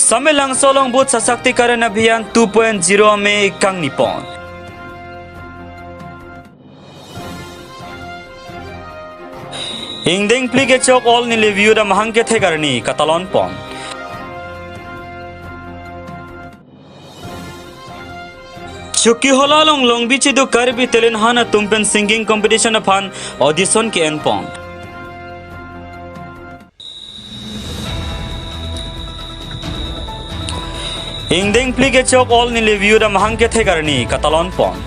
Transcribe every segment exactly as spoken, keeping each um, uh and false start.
Samelangso along Booth Sashaktikarana Abhiyan two point zero amei kangni pon. Ingdeng phli kechok All Nilip Youth amahang kethek arni katalon pon. Chokihola along longbi chidu Karbi talent hunt atum pen singing competition aphan audition ke-en pon. Ingdeng phli kechok All Nilip Youth amahang kethek arni katalon pon.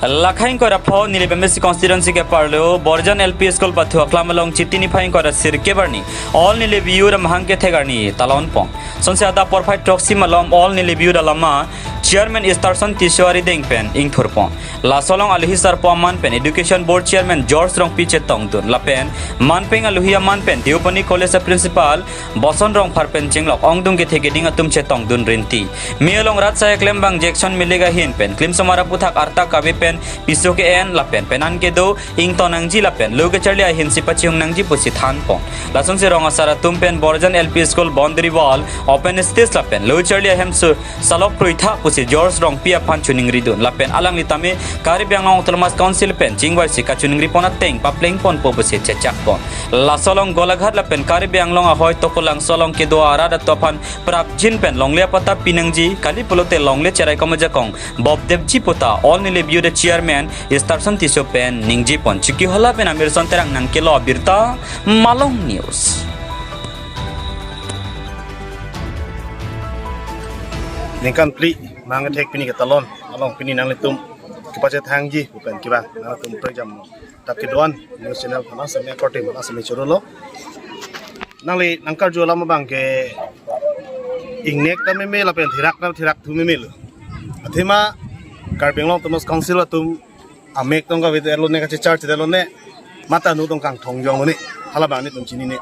Lakha ingkoi ra pho Nilip M A C constituency keparlo Borjan L P School pathu aklam along Chiti niphai ingkoi ra sirkep arni All Nilip Youth amahang kethek arni talon pon. Sonsi adap porphai throksi malom All Nilip Youth alama Chairman Starson Tisso arideng pen ingthur pon. Laso along aluhi sarpo aman pen Education Board Chairman George Rongpi chetongdun lapen manpeng aluhi aman pen Deopani College a Principal Boson Rongphar pen chenglok ongdung kethe keding atum chetongdun rinti. Mei along rat asai klembang Jackson Milik ahin pen klimsomar aputhak arta kave pen piso ke-en lapen penan kedo ington nangji lapen lo kecharli ahinsi pachihung nangji pusi than pon. Lasonsi rong asar atum pen Borjan L P School boundary wall, open stage lapen lo charli ahem su salok kroi tha pusi George Rongpi aphan choningridun lapen alangli tame Karbi Anglong Autonomous Council pen chingvaisi kachoningri pon ateng papleng ponpo pusi chechak pon. Laso along Golaghat lapen Karbi Anglong ahoi Tokolangso along kedo arat atum aphan prapjin pen longle apatta pinangji, kali pulote longle cherai komajakong bobdepji puta All Nilip Youth a Chairman Starson Tisso pen ningje pon. Chokihola pen Amirson Terang nangkelo abirta Malong News. Ningkan phli amahang kethek pini katalon along pini nanglitum kepachethangji pu pen kevang nangtum prejam tak kedo-an news channel aphan asame korte aphan asame choro lo. Nangli nangkarju alam abang ke ingnek ta meme lapen thirak ta thirak thu meme lo. Athema Karbi Anglong Autonomous Council atum amek tong kave te lo ne kachechar te lo ne mata nu tong kangthong jong lo ne hala abang netum chinine.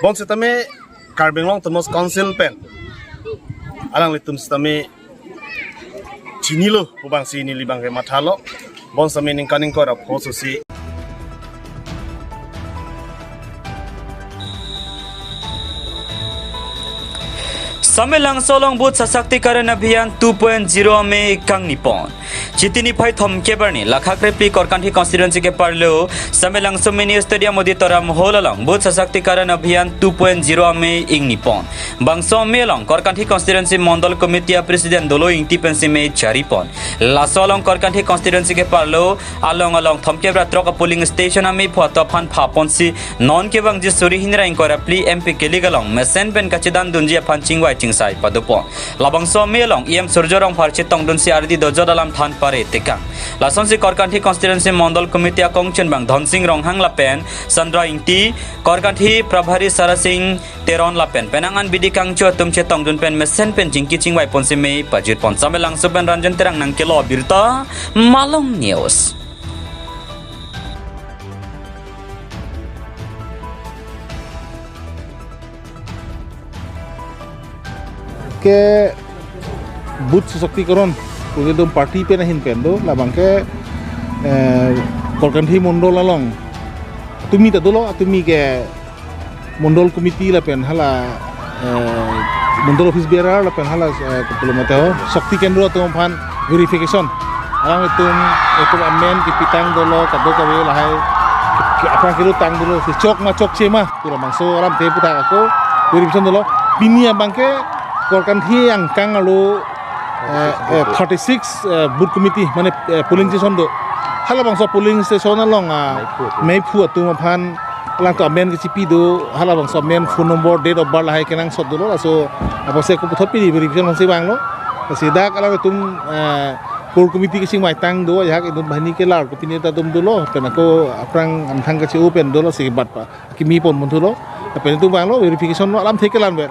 Bonsitame Karbi Anglong Autonomous Council pen alanglitum sitame chinilo pu abangsi neli abang ke mathalo. Bonsitame ningkan ingkoi ra pho susi. Samelangso along Booth Sashaktikarana Abhiyan two point zero amei kangni pon. Chiti niphai thomkep arni Lakha krephli Korkanthi constituency keparlo Samelangso Mini Stadium Auditorium Hall along Booth Sashaktikarana Abhiyan two point zero amei ingni pon. Bangso amei along Korkanthi constituency Mondol Committee a President Dolo Ingti pensi mei chari pon. Laso along Korkanthi constituency keparlo along along thomkep ra throk a polling station amei pho atum aphan pha ponsi non kevangji suri hini ra ingkoi ra phli M P kelik along mesen pen kachedan dunji aphan chingvai chingsai pado pon. Labangso amei along E M Surjo Rongphar chetongdunsi ardi dojot alam than pare tekang. Lasonsi Korkanthi constituency Mondol Committee akongchun abang Dhonsing Ronghang lapen Chandra Ingti, Korkanthi Prabhari Sarasing Teron lapen penang an bidi kangcho atum chetongdun pen mesen pen chingki chingvai ponsi mei pajut pon. Samelangso pen Ranjan Terang nangkelo abirta Malong News. Ke Booth Sashaktikarana pu kedom party pen ahin pen do labang ke, eh, Korkanthi Mondol along atumi ta dolo, atumi ke Mondol Committee lapen hala, eh, Mondol Office Bearer lapen hala, eh, kepulo mate ho Shakti Kendra atum aphan verification. Alanglitum, itum amen kepitang dolo, kado kave lahai, ke, aphrang kelutang dolo, si chok ma chokche ma, pu labangso alamthe aputhak ako verification dolo. Pini abang ke Korkanthi angkang arlo, eh, eh, thirty-six, eh, booth committee, mane, eh, polling station do. Halabangso polling station along, ah, meiphu atum aphan alangtum amen kechipi do, halabangso amen, phone number, date of birth lahai kenangsot dolo, laso apotsi ako puthot pini verification aphansi vanglo. Lasi dak alangtum, eh, core committee kachingvaitang do, ajahak inut banghini kelar kopine ta dum dolo, pen ako aphrang amthang kache-o pen dolo, si bat pa kimi pon munthulo, pen itum vanglo verification lo, alamthe kelang vet.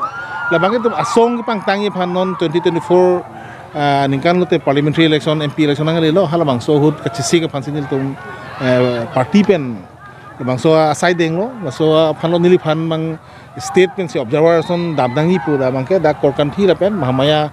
Labang itum asong kepangtangji aphan non twenty twenty-four, ah, ningkan lote parliamentary election, M P election nanglelo, halabangso ahut kachesik aphansi nelitum, eh, party pen labangso asai denglo, laso aphanlo neliphan abang state pensi observer ason damnangji pu labang ke dak Korkanthi lapen Mahamaya.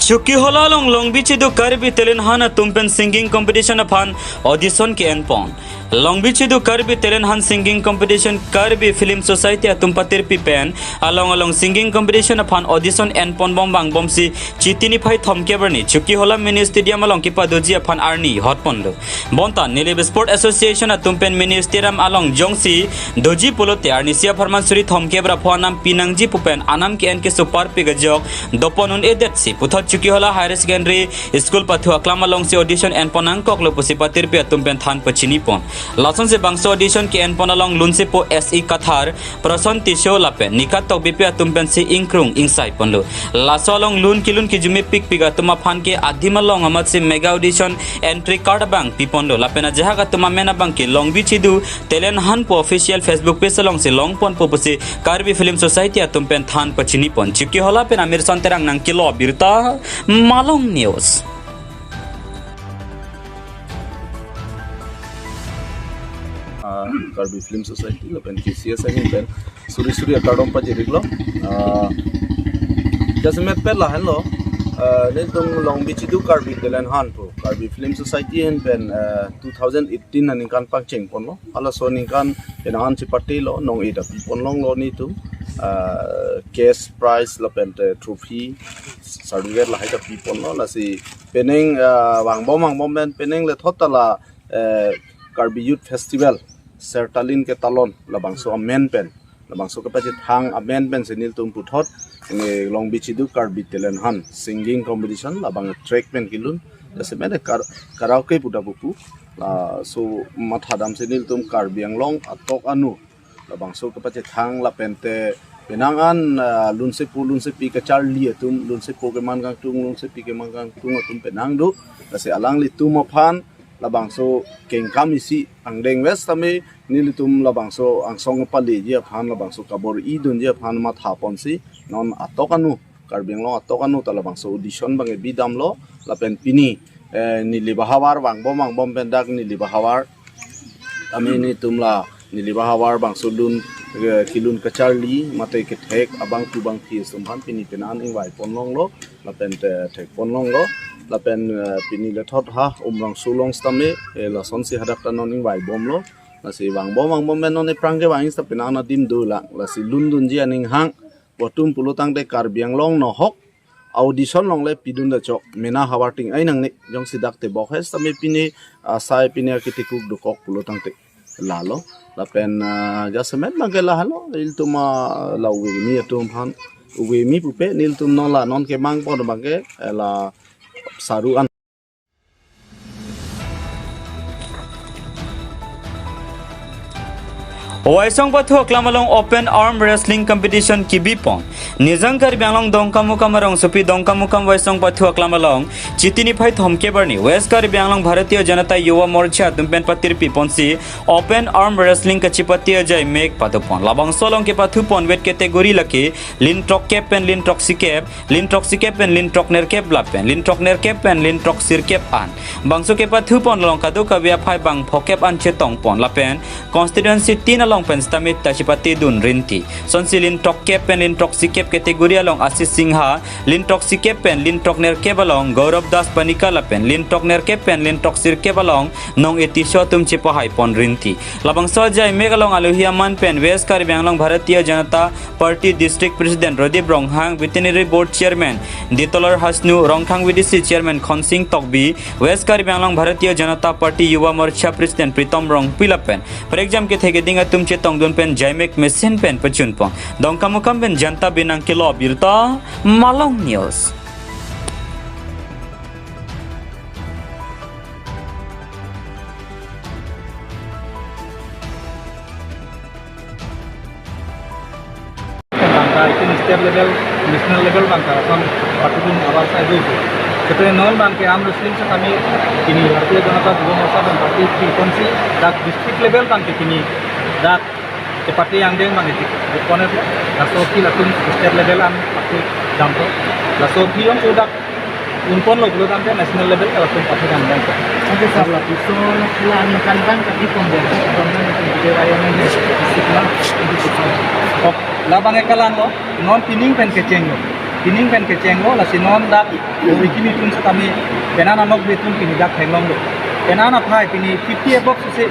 Chokihola along Longbi Chidu Karbi Talent Hunt atum pen singing competition aphan audition ke-enpon. Longbi Chidu Karbi Talent Hunt singing competition Karbi Film Society atum patirpi pen along along singing competition aphan audition enponbom vangbomsi Chiti niphai thomkep arni Chokihola Mini Stadium along kepadoji aphan arni hotponlo. Bonta Nilip Sport Association atum pen Mini Stadium along jongsi doji pulote arnisi apharman suri thomkep ra pho anam pinangji pu pen anam ke-en kesoparpik ajok dopon un-edetsi puthot Chokihola Higher Secondary School pathu aklam alongsi audition enpon nangkoklo pusi patirpi atum pen than pachinipon. Lasonsi bangso audition ke-enpon along lunsepo S E Kathar, Prason Tisso lapen Nikat Tokbipi atum pensi ingkrung ingsaiponlo. Laso along lun kelun kejumepikpik atum aphan ke adim along amatsi mega audition entry card abang piponlo. Lapen ajahak atum amen abang ke Longbi Chidu Talent Hunt pu official Facebook page alongsi longponpo pusi Karbi Film Society atum pen than pachinipon. Chokihola pen Amirson Terang nangkelo abirta, Malong News. Ah, Karbi Film Society lapen K C S ahin pen suri suri akardom pajiriklo. Ah, jasemet pen lahenlo. Ah, nelitum Longbi Chidu Karbi Talent Hunt pu Karbi Film Society ahin pen, ah, two thousand eighteen aningkan pangchengponlo. Halaso aningkan penang an chepatelo, nong-e ta piponlonglo nelitum. Ah, cash prize lapen te trophy, certificate lahai ta piponlo. Lasi penang, ah, vangbom vangbom pen penang lethot ta la, eh, Karbi Youth Festival Sertalin Ketalon labangso amen pen, labangso kepachethang amen pensi nelitum puthot, ini Longbi Chidu Karbi Talent Hunt singing competition labang track pen kelun. Jasemet kar-, karaoke pu ta pupu. Laso mathadamsi nelitum Karbi Anglong atok anu labangso kepachethang lapen te penang an, ah, lunsepo lunsepi kacharli atum, lunsepo keman kangtung, lunsepi keman kangtung atum penang do. Lasi alanglitum aphan labangso kengkam isi angdeng ves tame nelitum labangso angsong paleji aphan, labangso kabor-idunji aphan mathaponsi non atok anu, Karbi Anglong atok anu ta labangso audition abang bidamlo. Lapen pini, eh, Nilip ahavar vangbom vangbom pen dak Nilip ahavar, tame nelitum la Nilip ahavar bangso lun, eh, kelun kacharli mate kethek abangphu bangphi atum aphan pini penang an ingvaiponlonglo. Lapen te thekponlonglo. Lapen, eh, pini lethot ha Umrangso along sitame, eh, lasonsi hadak ta non ingvaibomlo. Lasi vangbom vangbom pen non ephrang kevang sita penang an adim dolang. Lasi lundunji aning hang, botum pulo tangte Karbi Anglong nohok audition along le pidun da chok, mena havar ting ai nangne, jongsi dak tebok he sitame pini, ah, sai pini akitikuk dokok pulo tangte lalo. Lapen, ah, jasemet abang ke lahelo, ilitum, ah, la uwe kimi atum aphan, uwe kimi pupe nelitum non la non kemangpon abang ke, eh, la saru an. Waisong pathu aklam along open arm wrestling competition kebipon. Nijang Karbi Anglong Dongkamukam arongsopi Dongkamukam Waisong pathu aklam along Chiti niphai thomkep arni West Karbi Anglong Bharatiya Janata Yuva Morcha atum pen patirpiponsi open arm wrestling kachipate ajaimek pathupon. Labangso along kepathupon weight category lake lin throkkep pen lin throksi kep, lin throksi kep pen lin throkkep lapen lin throkkep pen lin throksi kep an. Bangso kepathupon along kadokave aphai bang phokep an chetongpon lapen constituency tin along pen sitame ta chipatedun rinti. Lasonsi lin throkkep pen lin throksi kep category along Asis Singha, lin throksi kep pen lin throkkep along Gaurav Das Panikar lapen lin throkkep pen lin throksi kep along Nong-e Tisso atum chepahaipon rinti. Labangso ajaimek along alohi aman pen West Karbi Anglong Bharatiya Janata Party District President Radip Ronghang, Veterinary Board Chairman Ditolor Hasnu, Rongkhang V D C Chairman Khonsing Tokbi, West Karbi Anglong Bharatiya Janata Party Yuva Morcha President Pritom Rongpi lapen prekjam kethek keding atum chetongdun pen jaimek mesen pen pachunpon. Dongkamukam pen Janta Binang kelo abirta, Malong News. Bangta itum state level, national level bangta ason patudun abar sai do. Kete non abang ke arm wrestling sitame pini Bharatiya Janata Yuva Morcha abang party piponsi dak district level abang ke pini dak kepate angdeng abang ke pone laso aphi latum state level an party dampo. Laso aphi jongsi dak unponlo pulo tangte national level ke latum party damdampo. Oke, sir, lapuson la aningkan abang kati pon dia, pon dia, pon dia, pon dia, pon dia. Ok, labang ke kalang lo, non pining pen kecheng lo. Pining pen kechenglo, lasi non dak oi kimi atum setame penang anok betum pini dak theklonglo. Penang aphai pini fifty above suse.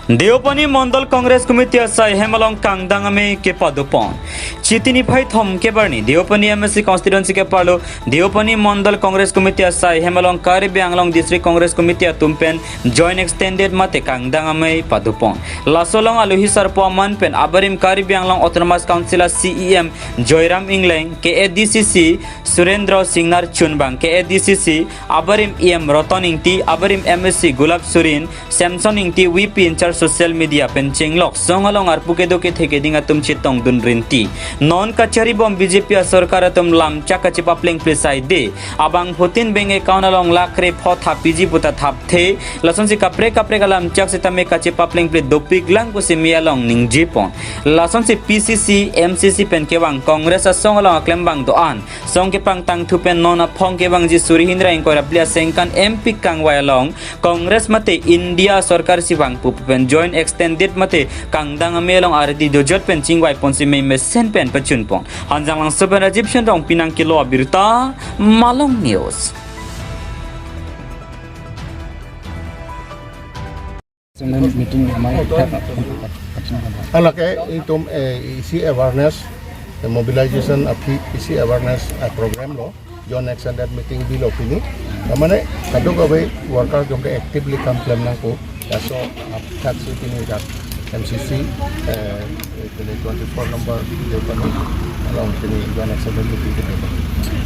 Deopani Mondol Congress Committee asai hem along kangdang amei kepadopon. Chiti niphai thomkep arni Deopani M A C constituency ke-arlo Deopani Mondol Congress Committee asai hem along Karbi Anglong District Congress Committee atum pen joint extended mate kangdang amei padopon. Laso along aluhi sarpo aman pen abarim Karbi Anglong Autonomous Council a C E M Joyram Engleng, K A D C C Surendra Singnar chunbang, K A D C C abarim E M Roton Ingti, abarim M A C Gulab Surin, Samson Ingti, V P in charge social media pen chenglok song along arpu kedo kethe keding atum chetongdun rinti. Non kachari bom B J P asorkar atum lamchak kachepapleng plesai de. Abangphutin bank account along lakh kre pho thapiji puta thapthe. Lasonsi kaprek kaprek alamchak setame kachepapleng ple dopik lang pusi mi along ningjepon. Lasonsi P C C, M C C pen kevang Congress asong along aklembang do-an song kepangtangthu pen non aphong kevangji suri hini ra ingkoi ra phli asengkan M P kangvai along Congress mate India sorkar si vangpo pu pen joint extended mate kangdang amei along ardi dojot pen chingvaiponsi mei mesen pen pachunpon. Hanjanglangso pen Rajiv Shenrong pinang kelo abirta, Malong News. Meeting amai. Halake itum, eh, isi awareness, eh, mobilization aphi isi awareness, eh, program lo, joint extended meeting bilo pini. Tamane kadokave worker jongke actively kam klem nangpo. Laso apthak si pini dak M C C, eh, pini twenty-four number Deopani along pini joint extended meeting kedo.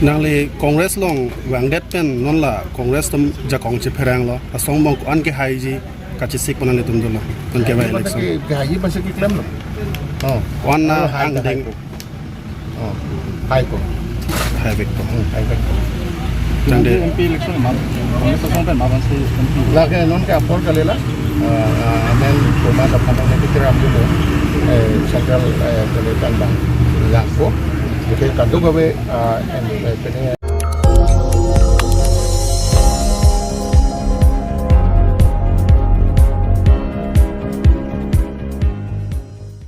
Nangli Congress along vangdet pen non la Congress atum jakong chepheranglo. Asong bong ko-an kehaiji kachesik pu nanglitum dolo. Non kevang election. Ke, kehaiji pasi keklemlo. Oh. Ko-an na, oh, hai, angdeng hai ko. Oh, hai ko. Haivekpo. Hmm, haivekpo. Jangde. M P election ma, Congress asong pen ma ban si M P. Lake non ke apor kalila. Ah, ah, amen koma dapat nang nanti kira ambil, eh, central, eh, kalitan bang. Yang ko. Jadi kadokave, ah, em, eh, pene.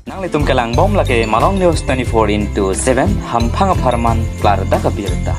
Nanglitum kelang bom lake Malong News twenty-four into seven, hamphang apharman klardak abirta.